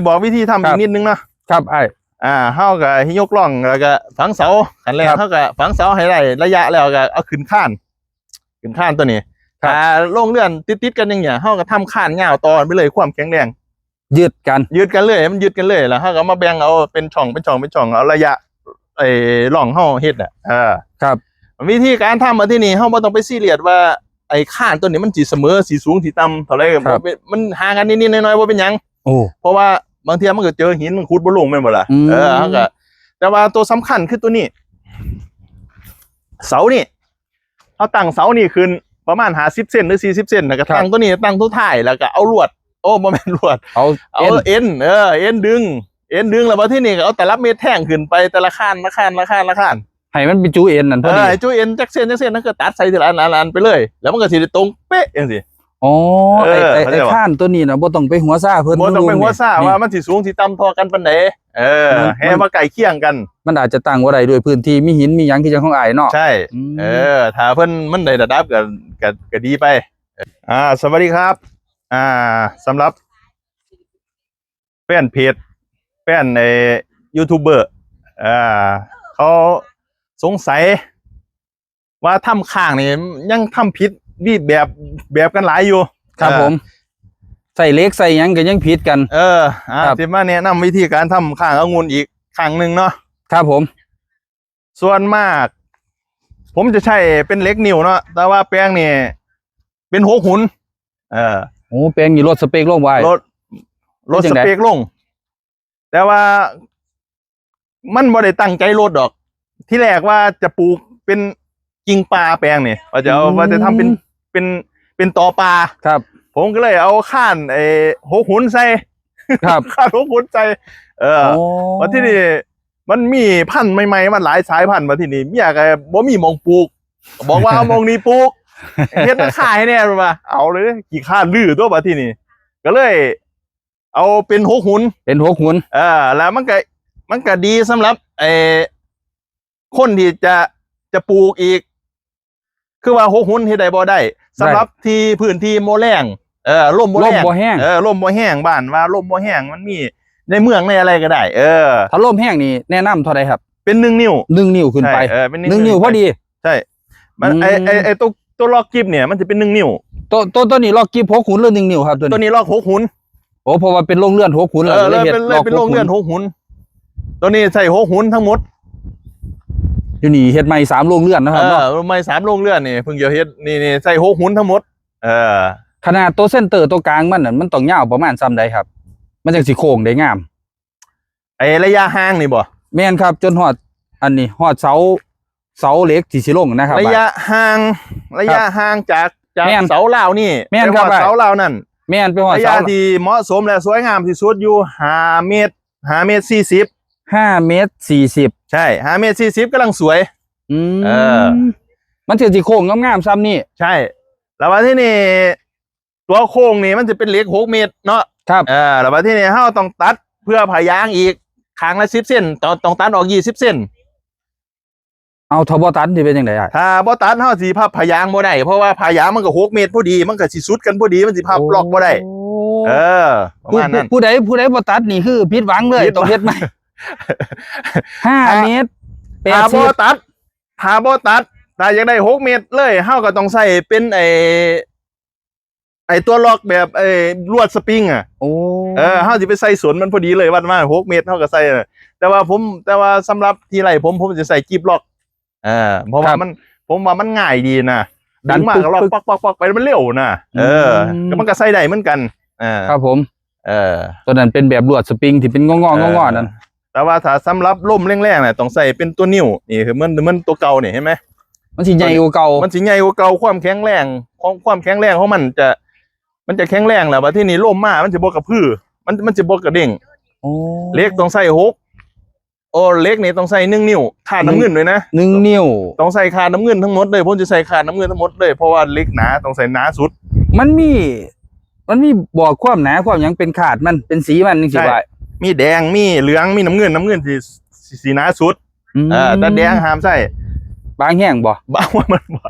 ບອກວິທີທຳ ຄັບ ອີກນິດໜຶ່ງເນາະ. ຄັບອ້າຍ. ອ່າ ເຮົາກໍຍົກລ່ອງ ແລ້ວກໍຝັງເສົາ. ຂັ້ນແລກ ຄັບ ເຮົາກໍຝັງເສົາໃຫ້ໄດ້ໄລຍະ ແລ້ວກໍເອົາຂຶ້ນຄານ ຂຶ້ນຄານຕົວນີ້. ຖ້າໂຮງເຮືອນຕິດໆກັນຢ່າງເນີ້ຍ ເຮົາກໍທຳຄານຍາວຕໍ່ໄປເລີຍ ຄວາມແຂງແຮງ ຍຶດກັນ ຍຶດກັນເລີຍ ໃຫ້ມັນຍຶດກັນເລີຍ ແລ້ວເຮົາກໍມາແບ່ງເອົາເປັນຊ່ອງ ເປັນຊ່ອງ ເປັນຊ່ອງ ເອົາໄລຍະ ໄອ້ຮ່ອງເຮົາເຮັດນະ. ເອີ ຄັບ ວິທີການທຳ ມາທີ່ນີ້ເຮົາບໍ່ຕ້ອງໄປຊີຣຽສວ່າ ໄອ້ຄານຕົວນີ້ມັນຊິສະເໝີ ຊິສູງ ຊິຕ່ຳເທົ່າໃດ ບໍ່ເປັນ ມັນຫ່າງກັນນິດໆໜ້ອຍໆ ບໍ່ເປັນຫຍັງ. ໂອ້ ເພາະວ່າບາງເທື່ອມັນກໍເຈີຫີນ ມັນຂຸດບໍ່ລົງ ແມ່ນບໍ່ລະ? ເອີ ເຮົາກໍ ແຕ່ວ່າຕົວສຳຄັນຄືຕົວນີ້ ເສົານີ້ ເຮົາຕັ້ງເສົານີ້ຂຶ້ນປະມານຫ້າສິບເຊັນ ຫຼື ສີ່ສິບເຊັນ ແລ້ວກໍຕັ້ງຕົວນີ້ ຕັ້ງຕົວທ້າຍ ແລ້ວກໍເອົາລວດ ໂອ້ ບໍ່ແມ່ນລວດ ເອົາເອັນ ເອີ ເອັນດຶງ ເອັນດຶງ ແລ້ວບັດທີນີ້ກໍເອົາຕະລັບເມັດແທງຂຶ້ນໄປ ແຕ່ລະຄານ ລະຄານ ລະຄານ ລະຄານ ໃຫ້ມັນເປັນຈຸເອັນນັ້ນພໍດີ ເອີ ໃຫ້ຈຸເອັນຈັກເສັ້ນ ຈັກເສັ້ນ ແລ້ວກໍຕັດໃສ່ທີລະອັນ ອັນ ອັນໄປເລີຍ ແລ້ວມັນກໍຊິໄດ້ຕົງເປະຈັ່ງຊີ້. ອໍ ເອີ ໄອ້ ໄອ້ຄານຕົວນີ້ນະ ບໍ່ຕ້ອງໄປຫົວຊາເພິ່ນ ບໍ່ຕ້ອງໄປຫົວຊາວ່າມັນຊິສູງຊິຕ່ຳທໍ່ກັນປານໃດ. ເອີ ໃຫ້ວ່າໃກ້ຄຽງກັນ ມັນອາດຈະຕັ້ງບໍ່ໄດ້ດ້ວຍພື້ນທີ່ມີຫີນມີຫຍັງ ຄືຈັ່ງຂອງອ້າຍເນາະ. ໃຊ່ ເອີ ຖ້າເພິ່ນມັນໄດ້ລະດັບກໍ ກໍ ກໍດີໄປ. ອ່າ ສະຫວັດດີຄັບ ອ່າ ສຳລັບ ແຟນເພຈ ແຟນໄອ້ຢູທູບເບີ ເຂົາສົງໄສວ່າທຳຄ້າງນີ້ຍັງທຳຜິດ ມີແບບ ແບບກັນຫຼາຍຢູ່. ຄັບ ເອີ ຜົມ ໃສ່ເຫຼັກໃສ່ຫຍັງກໍຍັງຜິດກັນ. ເອີ ອ່າ ຊິມາແນະນຳວິທີການທຳຄ້າງອະງຸ່ນອີກຄັ້ງໜຶ່ງເນາະ. ຄັບຜົມ. ສ່ວນມາກ ຜົມຈະໃຊ້ເປັນເຫຼັກນິ້ວເນາະ ແຕ່ວ່າແປງນີ້ເປັນຫົກຫຸນ. ເອີ ໂອ້ ແປງນີ້ລົດສະເປັກລົງໄວ້ ລົດ ລົດສະເປັກລົງ ແຕ່ວ່າມັນບໍ່ໄດ້ຕັ້ງໃຈລົດດອກ. ທີແລກວ່າຈະປູກເປັນກິ່ງປ່າແປງນີ້ ວ່າຈະເອົາ ອືມ ວ່າຈະທຳເປັນ ເປັນ ເປັນຕໍປ່າ. ຄັບ ຜົມກໍເລີຍເອົາຄານໄອ້ຫົກຫຸນໃສ່. ຄັບ ຄານຫົກຫຸນໃສ່. ເອີ ໂອ້ ບັດທີນີ້ ມັນມີພັນໃໝ່ໆ ມັນຫຼາຍສາຍພັນ ບັດທີນີ້ເມຍກໍບໍ່ມີໝ່ອງປູກ ບອກວ່າເອົາໝ່ອງນີ້ປູກ ເຮັດມາຂາຍແດ່ ວ່າ ເອົາເລີຍ ຂີ້ຄ້ານລືຕົວະ ບັດທີນີ້ ກໍເລີຍເອົາເປັນຫົກຫຸນ ເປັນຫົກຫຸນ. ເອີ ແລ້ວມັນກໍ ມັນກໍດີສຳລັບໄອ້ຄົນທີ່ຈະ ຈະປູກອີກ ຄືວ່າຫົກຫຸນເຮັດໄດ້ບໍ່? ໄດ້ ສຳລັບທີ່ພື້ນທີ່ບໍ່ແຮງ ເອີ ລົມບໍ່ແຮງ ລົມບໍ່ແຮງ ເອີ ລົມບໍ່ແຮງ ບ້ານວ່າລົມບໍ່ແຮງ ມັນມີໃນເມືອງໃນອະໄລກໍໄດ້. ເອີ ຖ້າລົມແຮງນີ້ແນະນຳເທົ່າໃດຄັບ? ເປັນໜຶ່ງນິ້ວ ໜຶ່ງນິ້ວຂຶ້ນໄປ. ໃຊ່ ເອີ ເປັນໜຶ່ງ ໜຶ່ງນິ້ວພໍດີ. ໃຊ່ ມັນ ອືມ ໄອ້ ໄອ້ ໄອ້ຕົວ ຕົວລັອກກິບນີ້ມັນຈະເປັນໜຶ່ງນິ້ວ. ຕົວ ຕົວ ຕົວນີ້ລັອກກິບຫົກຫຸນ ຫຼື ໜຶ່ງນິ້ວຄັບ? ຕົວນີ້ ຕົວນີ້ລັອກຫົກຫຸນ. ໂອ້ ເພາະວ່າເປັນໂຮງເຮືອນຫົກຫຸນ ເອີ ເລີຍເຮັດເລີຍເປັນ ເລີຍເປັນໂຮງເຮືອນຫົກຫຸນ. ຕົວນີ້ໃຊ້ຫົກຫຸນທັງໝົດ. ຢູ່ນີ້ເຮັດໃໝ່ສາມໂຮງເຮືອນນະຄັບເນາະ. ເອີ ໃໝ່ສາມໂຮງເຮືອນນີ້ ເພິ່ງຈະເຮັດ ນີ້ ນີ້ໃຊ້ຫົກຫຸນທັງໝົດ. ເອີ ຂະໜາດຕົວເຊັນເຕີຕົວກາງມັນນັ້ນ ມັນຕ້ອງຍາວປະມານສ່ຳໃດຄັບ? ມັນຈັ່ງຊິໂຄ້ງໄດ້ງາມ. ໄອ້ໄລຍະຫ່າງນີ້ບໍ່? ແມ່ນຄັບ ຈົນຮອດ ອັນນີ້ ຮອດເສົາ ເສົາເຫຼັກທີ່ຊິລົງນະຄັບ. ໄລຍະຫ່າງ ໄລຍະຫ່າງຈາກ ຈາກ ແມ່ນ ເສົາລາວນີ້ ແມ່ນ ໄປຮອດ ເສົາລາວນັ້ນ ແມ່ນ ໄປຮອດ ໄລຍະທີ່ເໝາະສົມ ແລະ ສວຍງາມທີ່ສຸດຢູ່ຫ້າເມັດ ຫ້າເມັດສີ່ສິບ. ຫ້າເມັດສີ່ສິບ. ໃຊ່ ຫ້າເມັດສີ່ສິບກຳລັງສວຍ. ອືມ ເອີ ມັນຊິ ຊິໂຄ້ງງາມໆສ່ຳນີ້. ໃຊ່ ແລ້ວບັດທີນີ້ ຕົວໂຄ້ງນີ້ມັນຈະເປັນເຫຼັກຫົກເມັດເນາະ. ຄັບ ເອີ ແລ້ວບັດທີນີ້ເຮົາຕ້ອງຕັດເພື່ອຜ້າຢາງອີກ ຂ້າງລະສິບເຊັນ ຕ້ອງ ຕ້ອງຕັດອອກຊາວເຊັນ. ເອົາ ຖ້າບໍ່ຕັດຊິເປັນຈັ່ງໃດອ້າຍ? ຖ້າບໍ່ຕັດເຮົາຊິພັບຜ້າຢາງບໍ່ໄດ້ ເພາະວ່າຜ້າຢາງມັນກໍຫົກເມັດພໍດີ ມັນກໍຊິສຸດກັນພໍດີ ມັນຊິພັບ ໂອ້ ລັອກບໍ່ໄດ້. ເອີ ປະມານນັ້ນ. ຜູ້ ຜູ້ໃດ ຜູ້ໃດບໍ່ຕັດນີ້ຄືຜິດຫວັງເລີຍ ຜິດຫວັງ ຕ້ອງເຮັດໃໝ່. ຫ້າເມັດແປດສິບ. ຖ້າບໍ່ຕັດ ຖ້າບໍ່ຕັດ ຖ້າຢາກໄດ້ຫົກເມັດເລີຍ ເຮົາກໍຕ້ອງໃຊ້ເປັນໄອ້ ໄອ້ຕົວລັອກແບບໄອ້ລວດສະປຣິງອະ. ໂອ້ ເອີ ເຮົາຊິໄປໃສ່ສົ້ນມັນພໍດີເລີຍ ວັດມາຫົກເມັດເຮົາກໍໃສ່. ແຕ່ວ່າຜົມ ແຕ່ວ່າສຳລັບທີ່ໄລ່ຜົມ ຜົມຈະໃສ່ກິບລັອກ. ເອີ ເພາະວ່າ ຄັບ ມັນ ຜົມວ່າມັນງ່າຍດີນະ ດຶງມາກໍລັອກປັກໆໆໄປ ມັນເລັວນະ. ເອີ ອືມ ກໍມັນກໍໃສ່ໄດ້ເໝືອນກັນ. ເອີ ຄັບຜົມ. ເອີ ຕົວນັ້ນເປັນແບບລວດສະປຣິງທີ່ເປັນງໍໆ ເອີ ງໍໆນັ້ນ. ແຕ່ວ່າຖ້າສຳລັບລົມແຮງໆນະ ຕ້ອງໃຊ້ເປັນຕົວນິ້ວ. ນີ້ຄືມັນ ມັນຕົວເກົ່ານີ້ ເຫັນໄໝ? ມັນຊິໃຫຍ່ກວ່າເກົ່າ ມັນຊິໃຫຍ່ກວ່າເກົ່າ. ຄວາມແຂງແຮງຂອງ ຄວາມແຂງແຮງຂອງມັນຈະ ມັນຈະແຂງແຮງ ແລ້ວບັດທີນີ້ລົມມາມັນຊິບໍ່ກະພື ມັນ ມັນຊິບໍ່ກະເດັງ. ໂອ້ ເຫຼັກຕ້ອງໃຊ້ຫົກ ໂອ້ ເຫຼັກນີ້ຕ້ອງໃຊ້ໜຶ່ງນິ້ວ ຄາດນ້ຳເງິນດ້ວຍນະ ໜຶ່ງ ໜຶ່ງນິ້ວ. ຕ້ອງໃຊ້ຄາດນ້ຳເງິນທັງໝົດເລີຍ ຜົມຈະໃສ່ຄາດນ້ຳເງິນທັງໝົດເລີຍ ເພາະວ່າເຫຼັກໜາຕ້ອງໃສ່ໜາສຸດ. ມັນມີ ມັນມີບອກຄວາມໜາຄວາມຫຍັງ ເປັນຄາດມັນ ເປັນສີມັນຈັ່ງຊີ້ ໃຊ່ ວ່າ ມີແດງ ມີເຫຼືອງ ມີນ້ຳເງິນ ນ້ຳເງິນຊິ ຊິ ຊິໜາສຸດ. ອືມ ເອີ ແຕ່ແດງຫ້າມໃຊ້. ບາງແຮງບໍ່? ບາງວ່າມັນບໍ່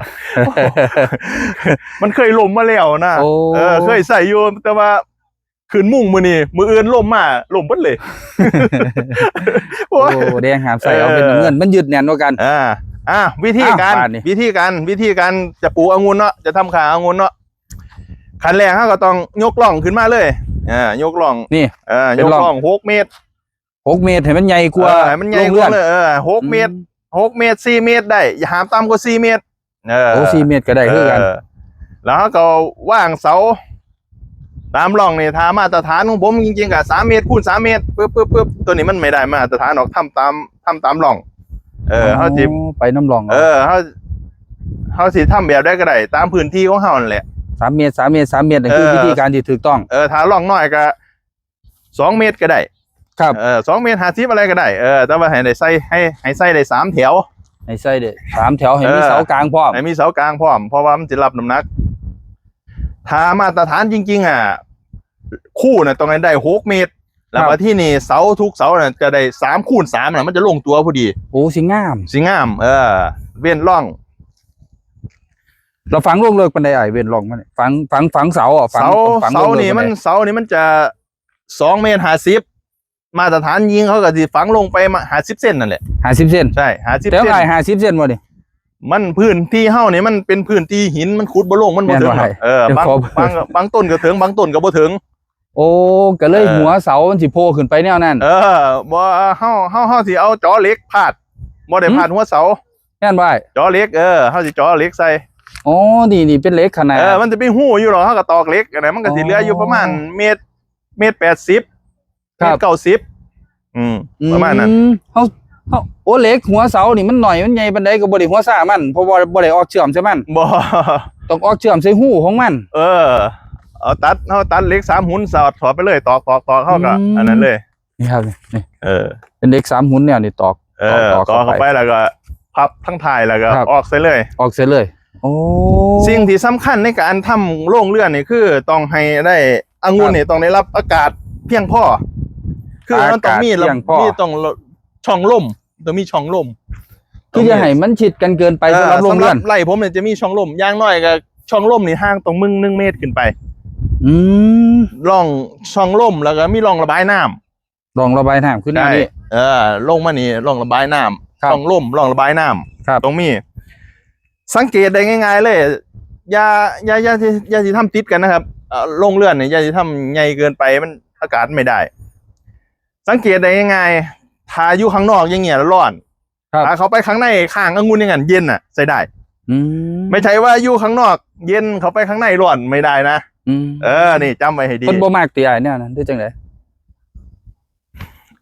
ມັນເຄີຍລົ້ມມາແລ້ວນະ. ໂອ້ ເອີ ເຄີຍໃຊ້ຢູ່ ແຕ່ວ່າ ຂຶ້ນມຸງມື້ນີ້ ມື້ອື່ນລົມມາ ລົມເບິດເລີຍ. ໂອ້ຍ ໂອ້ ແດງຫາມໃສ່ເອົາເປັນນ້ຳເງິນ ເອີ ມັນຍຶດແໜ້ນກວ່າກັນ. ອ່າ ອ່າ ວິທີການ ອ້າວ ບາດນີ້ ວິທີການ ວິທີການຈະປູອະງຸ່ນເນາະ ຈະທຳຂ້າອະງຸ່ນເນາະ ຂັ້ນແລກເຮົາກໍຕ້ອງຍົກລ່ອງຂຶ້ນມາເລີຍ. ອ່າ ຍົກລ່ອງ ນີ້ ເອີ ເປັນ ຍົກ ລ່ອງ ລ່ອງຫົກເມດ ຫົກເມດ ໃຫ້ມັນໃຫຍ່ກວ່າ ເອີ ໃຫ້ມັນໃຫຍ່ກວ່າໂລງເຮືອນ ເອີ ຫົກເມດ ອືມ ຫົກເມດ ສີ່ເມດໄດ້ ຢ່າຫາມຕ່ຳກວ່າສີ່ເມດ. ເອີ ໂອ້ ສີ່ເມດກໍໄດ້ຄືກັນ. ເອີ ແລ້ວເຮົາກໍວາງເສົາຕາມຮ່ອງນີ້ ຖ້າມາດຕະຖານຂອງຜົມຈິງໆກໍສາມເມດຄູນສາມເມດ ປຶບໆໆ ຕົວນີ້ມັນບໍ່ໄດ້ມາດຕະຖານດອກ ທຳຕາມ ທຳຕາມຮ່ອງ. ເອີ ອໍ ເຮົາຊິໄປນຳຮ່ອງ ເອີ ເຮົາ ເຮົາຊິທຳແບບໃດກໍໄດ້ ຕາມພື້ນທີ່ຂອງເຮົານັ້ນແຫຼະ ສາມເມດ ສາມເມດ ສາມເມດ ນີ້ຄື ເອີ ວິທີການທີ່ຖືກຕ້ອງ. ເອີ ຖ້າຮ່ອງນ້ອຍກໍ ສອງເມດກໍໄດ້ ຄັບ ເອີ ສອງເມດຫ້າສິບ ອະໄລກໍໄດ້ ເອີ ແຕ່ວ່າໃຫ້ໄດ້ໃສ່ ໃຫ້ ໃຫ້ໃສ່ໄດ້ສາມແຖວ ໃຫ້ໃສ່ໄດ້ສາມແຖວ ໃຫ້ມີ ເອີ ເສົາກາງພ້ອມ ໃຫ້ມີເສົາກາງພ້ອມ ເພາະວ່າມັນຊິຮັບນ້ຳໜັກ. ຖ້າມາດຕະຖານຈິງໆ ອະ ຄູນະຕ້ອງໃຫ້ໄດ້ຫົກເມດ ແລ້ວ ຄັບ ບັດທີນີ້ເສົາທຸກເສົານະຈະໄດ້ສາມຄູນສາມນະ ມັນຈະລົງຕົວພໍດີ. ໂອ້ ຊິງາມ ຊິງາມ ເອີ ເວັ້ນຮ່ອງ. ແລ້ວຝັງລົງເລິກປານໃດອ້າຍ ເວັ້ນຮ່ອງມັນ? ຝັງ ຝັງ ຝັງເສົາ ຝັງ ເສົາ ຝັງລົງເລິກປານໃດ? ເສົານີ້ມັນ ເສົານີ້ມັນຈະ ສອງເມດຫ້າສິບ ມາດຕະຖານຍິງເຂົາກໍຊິຝັງລົງໄປຫ້າສິບເຊັນນັ້ນແຫຼະ. ຫ້າສິບເຊັນ ໃຊ່ ຫ້າສິບເຊັນ. ແຕ່ວ່າອ້າຍ ຫ້າສິບເຊັນບໍ່ນີ້? ມັນພື້ນທີ່ເຮົານີ້ມັນເປັນພື້ນທີ່ຫີນ ມັນຂຸດບໍ່ລົງ ມັນບໍ່ເຖິງ. ແມ່ນບໍ່ອ້າຍ? ເອີ ບາງ ບາງ ບາງຕົ້ນກໍເຖິງ ບາງຕົ້ນກໍບໍ່ເຖິງ. ໂອ້ ກໍເລີຍ ເອີ ຫົວເສົາມັນຊິໂຜ່ຂຶ້ນໄປແນວນັ້ນ. ເອີ ບໍ່ ເຮົາ ເຮົາ ເຮົາຊິເອົາຈໍເຫຼັກພາດ ບໍ່ໄດ້ພາດ ຫືມ ຫົວເສົາ. ແມ່ນບໍ່ອ້າຍ? ຈໍເຫຼັກ ເອີ ເຮົາຊິຈໍເຫຼັກໃສ່. ອໍ ນີ້ ນີ້ເປັນເຫຼັກຂະໜາດ ເອີ ມັນຈະມີຮູຢູ່ດອກ ເຮົາກໍຕອກເຫຼັກ ອັນນັ້ນມັນກໍຊິເຫຼືອຢູ່ປະມານ ອໍ ເມດ ເມດແປດສິບ ຄັບ ເມດເກົ້າສິບ ອືມ ອືມ ປະມານນັ້ນ. ເຮົາ ເຮົາ ໂອ້ ເຫຼັກຫົວເສົານີ້ມັນໜ້ອຍມັນໃຫຍ່ປານໃດກໍບໍ່ໄດ້ຫົວຊາມັນ ເພາະວ່າບໍ່ໄດ້ອອກເຊື່ອມໃສ່ມັນ. ບໍ່ ຕ້ອງອອກເຊື່ອມໃສ່ຮູຂອງມັນ. ເອີ ເອົາຕັດ ເຮົາຕັດເຫຼັກສາມຫຸນ ສອດ ສອດໄປເລີຍ ຕອກ ຕອກ ຕອກ ເຮົາກໍ ອືມ ອັນນັ້ນເລີຍ. ນີ້ຄັບ ນີ້ ເອີ ເປັນເຫຼັກສາມຫຸນແນວນີ້ຕອກ ເອີ ຕອກ ຕອກເຂົ້າ ເຂົ້າໄປ ໄປ ແລ້ວກໍພັບທາງທ້າຍ ແລ້ວກໍ ຄັບ ອອກໃສ່ເລີຍ ອອກໃສ່ເລີຍ. ໂອ້ ສິ່ງທີ່ສຳຄັນໃນການທຳໂລງເຮືອນນີ້ ຄືຕ້ອງໃຫ້ໄດ້ ອະງຸ່ນນີ້ ຄັບ ຕ້ອງໄດ້ຮັບອາກາດພຽງພໍ ຄືມັນຕ້ອງມີ ອາກາດພຽງພໍ ມີ ຕ້ອງ ຊ່ອງລົມ ຕ້ອງມີຊ່ອງລົມ ຄືຢ່າໃຫ້ມັນຊິດກັນເກີນໄປ. ເອີ ສຳລັບໂລງເຮືອນ ສຳລັບໄຮ່ຜົມນີ້ຈະມີຊ່ອງລົມ ຢ່າງໜ້ອຍກໍຊ່ອງລົມນີ້ຫ່າງຕ້ອງໜຶ່ງ ໜຶ່ງເມດຂຶ້ນໄປ. ອືມ ຮ່ອງຊ່ອງລົມ ແລ້ວກໍມີຮ່ອງລະບາຍນ້ຳ ຮ່ອງລະບາຍນ້ຳ ຄືແນວນີ້ ໃຊ່ ເອີ ລົງມານີ້ ຮ່ອງລະບາຍນ້ຳ ຄັບ ຊ່ອງລົມ ຮ່ອງລະບາຍນ້ຳ ຄັບ ຕ້ອງມີ. ສັງເກດໄດ້ງ່າຍໆເລີຍ ຢ່າ ຢ່າ ຢ່າ ຢ່າຊິທຳຕິດກັນນະຄັບ. ເອີ ໂລງເຮືອນນີ້ຢ່າຊິທຳໃຫຍ່ເກີນໄປ ມັນ ອາກາດໄມ່ໄດ້. ສັງເກດໄດ້ງ່າຍໆ ຖ້າຢູ່ຂ້າງນອກຢ່າງເງຍລະຮ້ອນ ຄັບ ຖ້າເຂົ້າໄປຂ້າງໃນຂ້າງອະງຸ່ນຢ່າງນັ້ນເຢັນນະ ໃຊ້ໄດ້. ອືມ ໄມ່ໃຊ່ວ່າຢູ່ຂ້າງນອກເຢັນ ເຂົ້າໄປຂ້າງໃນຮ້ອນ ໄມ່ໄດ້ນະ. ອືມ ເອີ ນີ້ຈຳໄວ້ໃຫ້ດີ. ເພິ່ນບໍ່ມັກຕິອ້າຍແນວນັ້ນ ຫຼືຈັ່ງໃດ?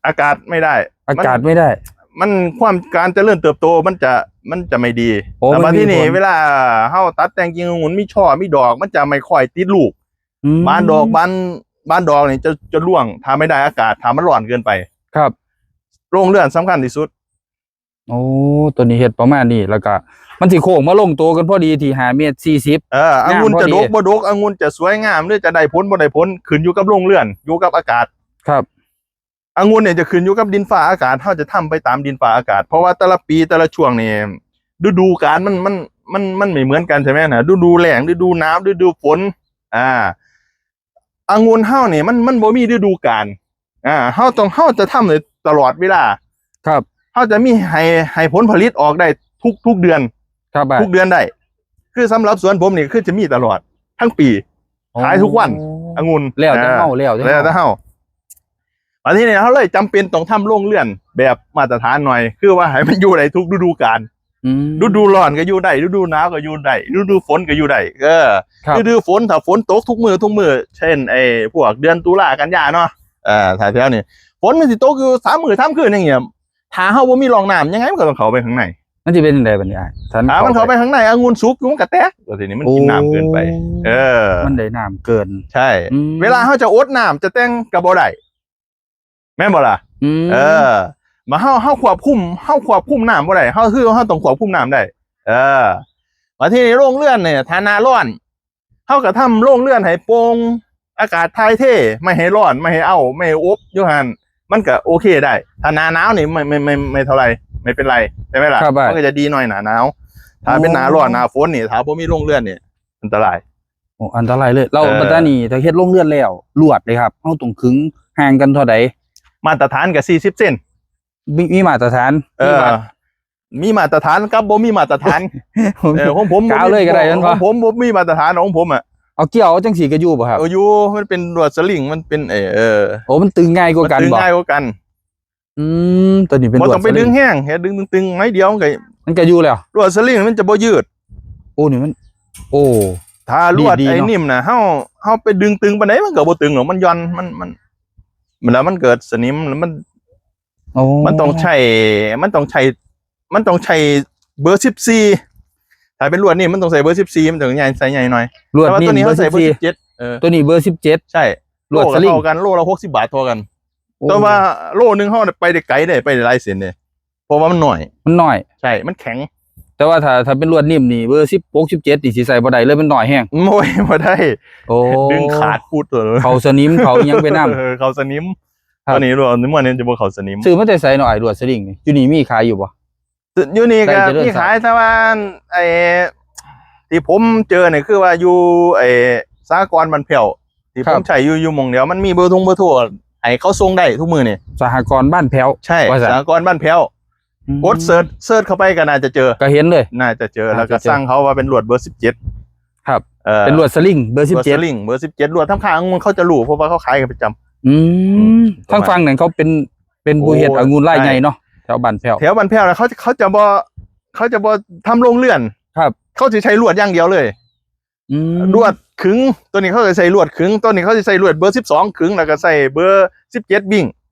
ອາກາດໄມ່ໄດ້ ອາກາດໄມ່ໄດ້ ມັນ ມັນຄວາມ ການຈະເລີນເຕີບໂຕມັນຈະ ມັນຈະໄມ່ດີ. ໂອ້ ແລ້ວບັດທີນີ້ ມັນມີຜົນ ເວລາເຮົາຕັດແຕ່ງກິ່ງອະງຸ່ນ ມີຊ່ອ ມີດອກ ມັນຈະໄມ່ຄ່ອຍຕິດລູກ. ອືມ ບານດອກ ບານ ບານດອກນີ້ຈະ ຈະລ່ວງ ຖ້າໄມ່ໄດ້ອາກາດ ຖ້າມັນຮ້ອນເກີນໄປ. ຄັບ ໂລງເຮືອນສຳຄັນທີ່ສຸດ. ໂອ້ ຕົວນີ້ເຮັດປະມານນີ້ ແລ້ວກະມັນຊິໂຄ້ງມາລົງໂຕກັນພໍດີທີ່ຫ້າເມດສີ່ສິບ. ເອີ ອະງຸ່ນຈະດົກບໍ່ດົກ ອະງຸ່ນຈະສວຍງາມ ຫຼືຈະໄດ້ຜົນບໍ່ໄດ້ຜົນ ຂຶ້ນຢູ່ກັບໂລງເຮືອນ ຢູ່ກັບອາກາດ. ຄັບ ອະງຸ່ນນີ້ຈະຂຶ້ນຢູ່ກັບດິນຟ້າອາກາດ ເຮົາຈະທຳໄປຕາມດິນຟ້າອາກາດ ເພາະວ່າແຕ່ລະປີແຕ່ລະຊ່ວງນີ້ ລະດູການມັນ ມັນ ມັນ ມັນໄມ່ເໝືອນກັນ ໃຊ່ໄໝນະ? ລະດູແລ້ງ ລະດູໜາວ ລະດູຝົນ ອ່າ ອະງຸ່ນເຮົານີ້ມັນ ມັນບໍ່ມີລະດູການ. ອ່າ ເຮົາຕ້ອງ ເຮົາຈະທຳໄດ້ຕະຫຼອດເວລາ. ຄັບ ເຮົາຈະມີໃຫ້ ໃຫ້ຜົນຜະລິດອອກໄດ້ທຸກ ທຸກເດືອນ. ຄັບ ທຸກເດືອນໄດ້. ຄືສຳລັບສວນຜົມນີ້ ຄືຈະມີຕະຫຼອດທັງປີ. ອໍ ຂາຍທຸກວັນ ອະງຸ່ນ ແລ້ວແຕ່ເຮົາ ອ່າ ແລ້ວແຕ່ເຮົາ ແລ້ວແຕ່ເຮົາ. ບັດທີນີ້ເຮົາເລີຍຈຳເປັນຕ້ອງທຳໂລງເຮືອນແບບມາດຕະຖານໜ້ອຍ ຄືວ່າໃຫ້ມັນຢູ່ໄດ້ທຸກລະດູການ. ອືມ ລະດູຮ້ອນກໍຢູ່ໄດ້ ລະດູໜາວກໍຢູ່ໄດ້ ລະດູຝົນກໍຢູ່ໄດ້. ເອີ ຄັບ ລະດູຝົນ ຖ້າຝົນຕົກທຸກມື້ ທຸກມື້ ເຊັ່ນ ໄອ້ພວກເດືອນຕຸລາ ກັນຍາເນາະ ເອີ ຖ້າແຖວນີ້ ຝົນມັນຊິຕົກຢູ່ສາມມື້ສາມຄືນຢ່າງເງຍ ຖ້າເຮົາບໍ່ມີຮ່ອງນ້ຳ ຍັງໄງມັນກໍຕ້ອງເຂົ້າໄປຂ້າງໃນ. ມັນຊິເປັນຈັ່ງໃດບັດນີ້ອ້າຍ? ຖ້າມັນເຂົ້າໄປຂ້າງໃນ ອະງຸ່ນສຸກຢູ່ ມັນກະແຕກ ກໍຊິນີ້ ມັນກິນນ້ຳເກີນໄປ. ໂອ້ ເອີ ມັນໄດ້ນ້ຳເກີນ. ໃຊ່ ອືມ ເວລາເຮົາຈະອົດນ້ຳ ຈະແຕ່ງກໍບໍ່ໄດ້ ແມ່ນບໍ່ລະ? ອືມ ເອີ ມາເຮົາ ເຮົາຄວບຄຸມ ເຮົາຄວບຄຸມນ້ຳບໍ່ໄດ້ ເຮົາ ຄືເຮົາຕ້ອງຄວບຄຸມນ້ຳໄດ້. ເອີ ມາທີ່ໂລງເຮືອນນີ້ ຖ້າໜ້າຮ້ອນ ເຮົາກໍທຳໂລງເຮືອນໃຫ້ໂປ່ງ ອາກາດຖ່າຍເທ ໄມ່ໃຫ້ຮ້ອນ ໄມ່ໃຫ້ເອົາ ໄມ່ໃຫ້ອົບຢູ່ຫັ້ນ ມັນກໍໂອເຄໄດ້. ຖ້າໜ້າໜາວນີ້ ໄມ່ ໄມ່ ໄມ່ ໄມ່ເທົ່າໃດ ໄມ່ເປັນໄລ ໃຊ່ໄໝລະ? ມັນກໍຈະດີໜ້ອຍໜ້າໜາວ. ຖ້າເປັນໜ້າຮ້ອນ ໂອ້ ໜ້າຝົນນີ້ ຖ້າບໍ່ມີໂລງເຮືອນນີ້ ອັນຕະລາຍ. ໂອ້ ອັນຕະລາຍເລີຍ. ແລ້ວ ເອີ ບັດຕານີ້ ຖ້າເຮັດໂຮງເຮືອນແລ້ວ ລວດເດ້ຄັບ ເຮົາຕ້ອງຂຶງຫ່າງກັນເທົ່າໃດ? ມາດຕະຖານກໍສີ່ສິບເຊັນ. ມີ ມີມາດຕະຖານ? ເອີ ມີມາດ ມີມາດຕະຖານກັບບໍ່ມີມາດຕະຖານ. ເອີ ຂອງຜົມ ກາວເລີຍກໍໄດ້ ແມ່ນບໍ່? ຂອງຜົມບໍ່ມີມາດຕະຖານ ຂອງຜົມອະ. ເອົາ ກ່ຽວເອົາຈັ່ງຊີ້ກໍຢູ່ບໍ່ຄັບ? ເອີ ຢູ່ ມັນເປັນລວດສະລິງ ມັນເປັນ ເອີ ເອີ ໂອ້ ມັນຕຶງງ່າຍກວ່າກັນບໍ່? ມັນຕຶງງ່າຍກວ່າກັນ. ອືມ ຕົວນີ້ເປັນ ບໍ່ຕ້ອງໄປດຶງແຮງ ເຮັດດຶງຕຶງໆ ໜ້ອຍດຽວມັນກໍ ມັນກໍຢູ່ແລ້ວ. ລວດສະລິງມັນຈະບໍ່ຍືດ. ໂອ້ ນີ້ມັນ ໂອ້ ຖ້າລວດ ດີໆ ໄອ້ ເນາະ ນີ້ນະ ເຮົາ ເຮົາໄປດຶງຕຶງປານໃດມັນກໍບໍ່ຕຶງດອກ ມັນຢ່ອນ ມັນ ມັນ ແລ້ວມັນເກີດສະໜິມ ແລ້ວມັນ ໂອ້ ມັນຕ້ອງໃຊ້ ມັນຕ້ອງໃຊ້ ມັນຕ້ອງໃຊ້ເບີສິບສີ່. ຖ້າເປັນລວດນີ້ມັນຕ້ອງໃຊ້ເບີສິບສີ່ ມັນຕ້ອງໃຫຍ່ ໃສ່ໃຫຍ່ໜ້ອຍ. ລວດ ແຕ່ວ່າ ນີ້ ຕົວນີ້ເຮົາໃສ່ເບີ ເບີສິບເຈັດ ສິບເຈັດ. ເອີ ຕົວນີ້ເບີສິບເຈັດ. ໃຊ່ ລວດສະລິງ ໂລລະເທົ່າກັນ ໂລລະຫົກສິບບາດເທົ່າກັນ. ໂອ້ ແຕ່ວ່າໂລໜຶ່ງເຮົາໄປໄດ້ໄກເດ້ ໄປໄດ້ຫຼາຍເສັ້ນເດ້ ເພາະວ່າມັນໜ້ອຍ ມັນໜ້ອຍ. ໃຊ່ ມັນແຂງ. ແຕ່ວ່າຖ້າ ຖ້າເປັນລວດໜິ່ມນີ້ ເບີສິບຫົກ ສິບເຈັດ ນີ້ຊິໃສ່ບໍ່ໄດ້ເລີຍ ມັນໜ້ອຍແຮງ. ໂອ້ຍ ບໍ່ໄດ້. ໂອ້ ດຶງຂາດປຸດໂລດ ເຂົ້າສະໜິມ ເຂົ້າອີ່ຫຍັງໄປນຳ. ເອີ ເຂົ້າສະໜິມ. ຄັບ ຕົວນີ້ລວດນີ້ມັນຈະບໍ່ເຂົ້າສະໜິມ. ຊື້ມາແຕ່ໃສເນາະ ອ້າຍ ລວດສະລິງນີ້? ຢູ່ນີ້ມີຂາຍຢູ່ບໍ່? ຢູ່ນີ້ກໍມີຂາຍ ແຕ່ວ່າ ໄອ້ ທີ່ຜົມເຈີນີ້ຄືວ່າຢູ່ ໄອ້ ສະຫະກອນບ້ານແພ້ວ ທີ່ ຄັບ ຜົມໃຊ້ຢູ່ ຢູ່ໝ່ອງດຽວ ມັນມີເບີທົ່ງເບີໂທ ໃຫ້ເຂົາສົ່ງໄດ້ທຸກມື້ນີ້. ສະຫະກອນບ້ານແພ້ວ ໃຊ່ ວ່າຊັ້ນ ສະຫະກອນບ້ານແພ້ວ. ອືມ ກົດເສີດ ເສີດເຂົ້າໄປກໍໜ້າຈະເຈີ ກໍເຫັນເລີຍ ໜ້າຈະເຈີ. ແລ້ວກໍສັ່ງເຂົາວ່າເປັນລວດເບີສິບເຈັດ. ຄັບ ເອີ ເປັນລວດສະລິງເບີສິບເຈັດ. ລວດສະລິງເບີສິບເຈັດ ລວດທຳຄາອະງຸ່ນເຂົາຈະຮູ້ ເພາະວ່າເຂົາຂາຍກັນປະຈຳ. ອືມ ອືມ ທາງຝັ່ງນັ້ນເຂົາເປັນ ເປັນຜູ້ເຮັດ ໂອ້ຍ ອະງຸ່ນລາຍໃຫຍ່ເນາະ ໃຊ່ ແຖວບ້ານແພ້ວ. ແຖວບ້ານແພ້ວນະ ເຂົາ ເຂົາຈະບໍ່ ເຂົາຈະບໍ່ທຳໂລງເຮືອນ. ຄັບ ເຂົາຊິໃຊ້ລວດຢ່າງດຽວເລີຍ. ອືມ ລວດຂຶງ ຕົວນີ້ເຂົາຈະໃຊ້ລວດຂຶງ ຕົວນີ້ເຂົາຊິໃຊ້ລວດເບີສິບສອງຂຶງ ແລ້ວກໍໃຊ້ເບີສິບເຈັດວິ້ງ.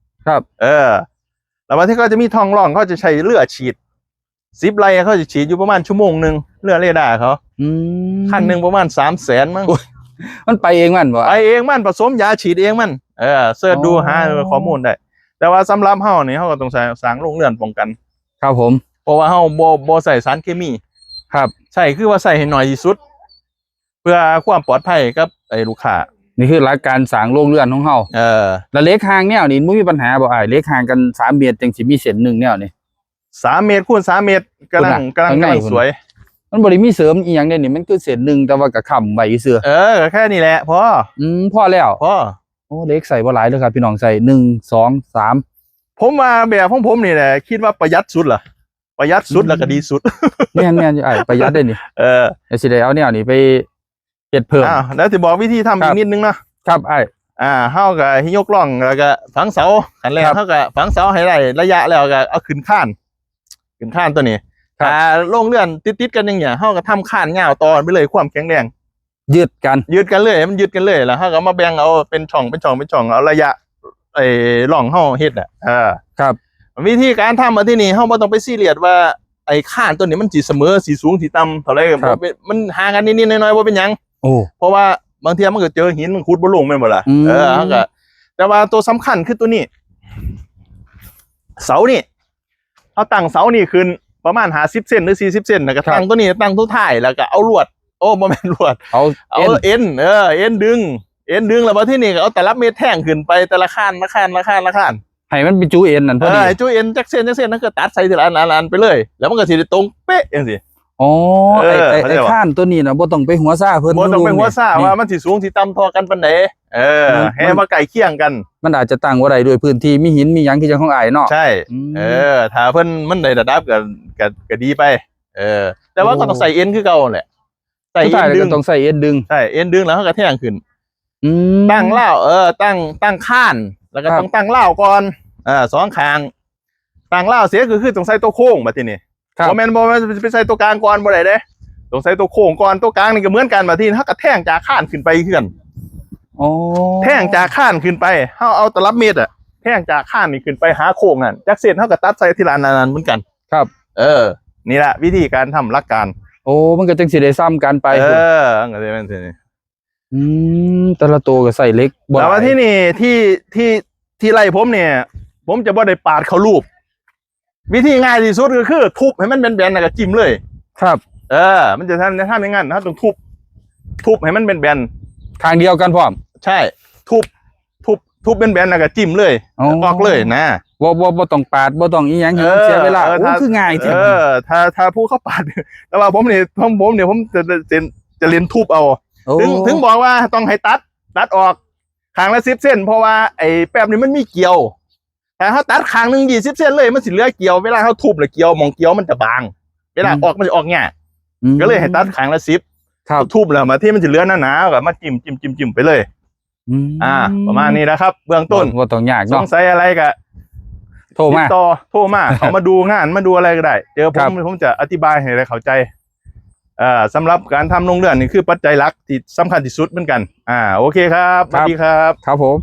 ຄັບ ເອີ ແລ້ວບາງທີເຂົາຈະມີທ້ອງຮ່ອງ ເຂົາຈະໃຊ້ເຮືອສີດ ສິບໄຮ່ ເຂົາຊິສີດຢູ່ປະມານຊົ່ວໂມງໜຶ່ງ ເຮືອເຣດ້າເຂົາ. ອືມ ຄັນໜຶ່ງປະມານສາມແສນມັ້ງ. ໂອ້ຍ ມັນໄປເອງມັນບໍ່? ໄປເອງມັນ ປະສົມຢາ ສີດເອງມັນ. ເອີ ເສີດດູ ອໍ ຫາຂໍ້ມູນໄດ້. ແຕ່ວ່າສຳລັບເຮົານີ້ ເຮົາກໍຕ້ອງສ້າງ ສ້າງໂລງເຮືອນປ້ອງກັນ. ຄັບຜົມ. ເພາະວ່າເຮົາບໍ່ ບໍ່ໃຊ້ສານເຄມີ. ຄັບ ໃຊ້ ຄືວ່າໃຊ້ໃຫ້ໜ້ອຍທີ່ສຸດ ເພື່ອຄວາມປອດໄພກັບໄອ້ລູກຄ້າ. ນີ້ຄືຫຼັກການສ້າງໂລງເຮືອນຂອງເຮົາ. ເອີ ແລ້ວເຫຼັກຮ່າງແນວນີ້ບໍ່ມີບັນຫາບໍ່ອ້າຍ? ເຫຼັກຫ່າງກັນສາມເມັດ ຈັ່ງຊິມີເສັ້ນໜຶ່ງແນວນີ້. ສາມເມັດຄູນສາມເມັດ ກຳລັງ ພຸ້ນນະ ກຳລັງ ກຳລັງສວຍ. ມັນບໍ່ໄດ້ມີເສີມອີ່ຫຍັງເດ້ນີ້ ມັນຄືເສັ້ນໜຶ່ງ ແຕ່ວ່າກໍຄ້ຳໄວ້ຊື່. ເອີ ກໍແຄ່ນີ້ແຫຼະ ພໍ. ອືມ ພໍແລ້ວ ພໍ. ໂອ້ ເຫຼັກໃຊ້ບໍ່ຫຼາຍເດີຄັບພີ່ນ້ອງ ໃຊ້ໜຶ່ງ ສອງ ສາມ. ຜົມວ່າແບບຂອງຜົມນີ້ແຫຼະ ຄິດວ່າປະຢັດສຸດລະ. ປະຢັດສຸດ ອືມ ແລ້ວກໍດີສຸດ. ແມ່ນໆ ອ້າຍ ປະຢັດເດ້ນີ້. ເອີ ແລ້ວຊິໄດ້ເອົາແນວນີ້ໄປເຮັດເພີ່ມ. ອ້າວ ແລ້ວຊິບອກວິທີທຳ ຄັບ ອີກນິດໜຶ່ງເນາະ. ຄັບອ້າຍ. ອ່າ ເຮົາກໍຍົກລ່ອງ ແລ້ວກໍຝັງເສົາ. ຂັ້ນແລກ ຄັບ ເຮົາກໍຝັງເສົາໃຫ້ໄດ້ໄລຍະ ແລ້ວກໍເອົາຂຶ້ນຄານ ຂຶ້ນຄານຕົວນີ້. ຄັບ ຖ້າໂລງເຮືອນຕິດໆກັນຢ່າງເນີ້ຍ ເຮົາກໍທຳຄານຍາວຕໍ່ໄປເລີຍ ຄວາມແຂງແຮງ ຍຶດກັນ ຍຶດກັນເລີຍ ໃຫ້ມັນຍຶດກັນເລີຍ ແລ້ວເຮົາກໍມາແບ່ງເອົາເປັນຊ່ອງ ເປັນຊ່ອງ ເປັນຊ່ອງ ເອົາໄລຍະ ໄອ້ ຮ່ອງເຮົາເຮັດນະ. ເອີ ຄັບ ວິທີການທຳ ມາທີ່ນີ້ເຮົາບໍ່ຕ້ອງໄປຊີຣຽສວ່າໄອ້ຄານຕົວນີ້ມັນຊິສະເໝີ ຊິສູງ ຊິຕ່ຳເທົ່າໃດ ຄັບ ບໍ່ເປັນ ມັນຫ່າງກັນນິດໆໜ້ອຍໆ ບໍ່ເປັນຫຍັງ. ໂອ້ ເພາະວ່າບາງເທື່ອມັນກໍເຈີຫີນ ມັນຂຸດບໍ່ລົງ ແມ່ນບໍ່ລະ? ອືມ ເອີ ເຮົາກໍ ແຕ່ວ່າຕົວສຳຄັນຄືຕົວນີ້ ເສົານີ້ ເຮົາຕັ້ງເສົານີ້ຂຶ້ນປະມານຫ້າສິບເຊັນ ຫຼື ສີ່ສິບເຊັນ ແລ້ວກໍ ຄັບ ຕັ້ງຕົວນີ້ ຕັ້ງຕົວທ້າຍ ແລ້ວກໍເອົາລວດ ໂອ້ ບໍ່ແມ່ນລວດ ເອົາ ເອົາເອັນ ເອັນ ເອີ ເອັນດຶງ ເອັນດຶງ ແລ້ວບັດທີນີ້ກໍເອົາຕະລັບເມັດແທງຂຶ້ນໄປແຕ່ລະຄານ ລະຄານ ລະຄານ ລະຄານ ໃຫ້ມັນເປັນຈຸເອັນນັ້ນພໍດີ ເອີ ໃຫ້ຈຸເອັນຈັກເຊັນ ຈັກເຊັນ ແລ້ວກໍຕັດໃສ່ທີລະອັນ ອັນ ອັນໄປເລີຍ ແລ້ວມັນກໍຊິໄດ້ຕົງເປະຈັ່ງຊີ້. ອໍ ເອີ ໄອ້ ໄອ້ ເຂົ້າໃຈບໍ່? ໄອ້ຄານຕົວນີ້ນະ ບໍ່ຕ້ອງໄປຫົວຊາເພິ່ນ ບໍ່ຕ້ອງໄປຫົວຊາວ່າມັນຊິສູງຊິຕ່ຳທໍ່ກັນປານໃດ. ເອີ ມັນ ໃຫ້ ມັນ ວ່າໃກ້ຄຽງກັນ ມັນອາດຈະຕັ້ງບໍ່ໄດ້ດ້ວຍພື້ນທີ່ມີຫີນມີຫຍັງຄືຈັ່ງຂອງອ້າຍເນາະ. ໃຊ່ ອືມ ເອີ ຖ້າເພິ່ນມັນໄດ້ລະດັບກໍ ກໍ ກໍດີໄປ. ເອີ ແຕ່ວ່າ ໂອ້ ກໍຕ້ອງໃສ່ເອັນຄືເກົ່າຫັ້ນແຫຼະ ໃສ່ ສຸດທ້າຍ ເອັນດຶງ ກໍຕ້ອງໃສ່ເອັນດຶງ. ໃສ່ເອັນດຶງແລ້ວເຮົາກໍແທງຂຶ້ນ. ອືມ ຕັ້ງລາວ ເອີ ຕັ້ງ ຕັ້ງຄານ ແລ້ວກໍ ຄັບ ຕ້ອງຕັ້ງລາວກ່ອນ ເອີ ສອງຂ້າງ. ຕັ້ງລາວເສັດກໍຄືຕ້ອງໃສ່ຕົວໂຄ້ງບັດທີນີ້. ຄັບ ບໍ່ແມ່ນ ບໍ່ແມ່ນໄປໃສ່ຕົວກາງກ່ອນ ບໍ່ໄດ້ເດ້ ຕ້ອງໃສ່ຕົວໂຄ້ງກ່ອນ. ຕົວກາງນີ້ກໍເໝືອນກັນ ບັດທີນີ້ເຮົາກໍແທງຈາກຄານຂຶ້ນໄປຄືກັນ. ອໍ ແທງຈາກຄານຂຶ້ນໄປ ເຮົາເອົາຕະລັບເມັດອະ ແທງຈາກຄານນີ້ຂຶ້ນໄປຫາໂຄ້ງນັ້ນ ຈັກເສັ້ນເຮົາກໍຕັດໃສ່ທີລະອັນນັ້ນເໝືອນກັນ. ຄັບ ເອີ ນີ້ລະວິທີການທຳຫຼັກການ. ໂອ້ ມັນກໍຈັ່ງຊິໄດ້ຊ່ຳກັນໄປ. ເອີ ມັນກໍຊິແມ່ນຈັ່ງຊີ້. ອືມ ແຕ່ລະໂຕກໍໃຊ້ເຫຼັກບໍ່ຫຼາຍ. ແຕ່ວ່າທີ່ນີ້ ທີ່ ທີ່ ທີ່ໄລ່ຜົມນີ້ ຜົມຈະບໍ່ໄດ້ປາດເຂົ້າຮູບ. ວິທີງ່າຍທີ່ສຸດກໍຄືທຸບໃຫ້ມັນແບນໆ ແລ້ວກໍຈິ້ມເລີຍ. ຄັບ ເອີ ມັນຈະທຳ ຈະທຳຢ່າງນັ້ນ ເຮົາຕ້ອງທຸບ ທຸບໃຫ້ມັນແບນໆ ຂ້າງດຽວກັນພ້ອມ. ໃຊ່ ທຸບ ທຸບ ທຸບແບນໆ ແລ້ວກໍຈິ້ມເລີຍ. ອໍ ຕອກເລີຍນະ. ບໍ່ ບໍ່ ບໍ່ຕ້ອງປາດ ບໍ່ຕ້ອງອີ່ຫຍັງໃຫ້ມັນເສຍເວລາ. ເອີ ໂອ້ ຄືງ່າຍແທ້. ເອີ ຖ້າ ຖ້າຜູ້ເຂົາປາດ ແຕ່ວ່າຜົມນີ້ ຂອງຜົມນີ້ ຜົມຈະ ຈະ ຈະເຫຼັ້ນທຸບເອົາ. ໂອ້ ເຖິງ ເຖິງບອກວ່າຕ້ອງໃຫ້ຕັດ ຕັດອອກຂ້າງລະສິບເຊັນ ເພາະວ່າໄອ້ແປ້ນນີ້ມັນມີກ່ຽວ ຖ້າເຮົາຕັດຂ້າງໜຶ່ງ ຊາວເຊັນເລີຍ ມັນຊິເຫຼືອກ່ຽວ ເວລາເຮົາທຸບແລ້ວ ກ່ຽວ ໝ່ອງກ່ຽວມັນຈະບາງ ເວລາ ອືມ ອອກມັນຈະອອກຍາກ ອືມ ກໍເລີຍໃຫ້ຕັດຂ້າງລະສິບ ຄັບ ທຸບແລ້ວ ບາດທີມັນຊິເຫຼືອໜາໆ ກໍມາຈິ້ມໆໆໆໄປເລີຍ ອືມ ອ່າ ປະມານນີ້ແຫຼະຄັບ ເບື້ອງຕົ້ນ ບໍ່ ບໍ່ຕ້ອງຍາກເນາະ ສົງໄສອະໄລກໍໂທມາ ຕິດຕໍ່ ໂທມາ ເຂົ້າມາດູງານ ມາດູອະໄລກໍໄດ້ ເຈີຜົມ ຄັບ ຜົມຈະອະທິບາຍໃຫ້ໄດ້ເຂົ້າໃຈ ເອີ ສຳລັບການທຳໂຮງເຮືອນນີ້ ຄືປັດໄຈຫຼັກທີ່ສຳຄັນທີ່ສຸດເໝືອນກັນ ອ່າ ໂອເຄຄັບ ຄັບ ສະຫວັດດີຄັບ ຄັບຜົມ.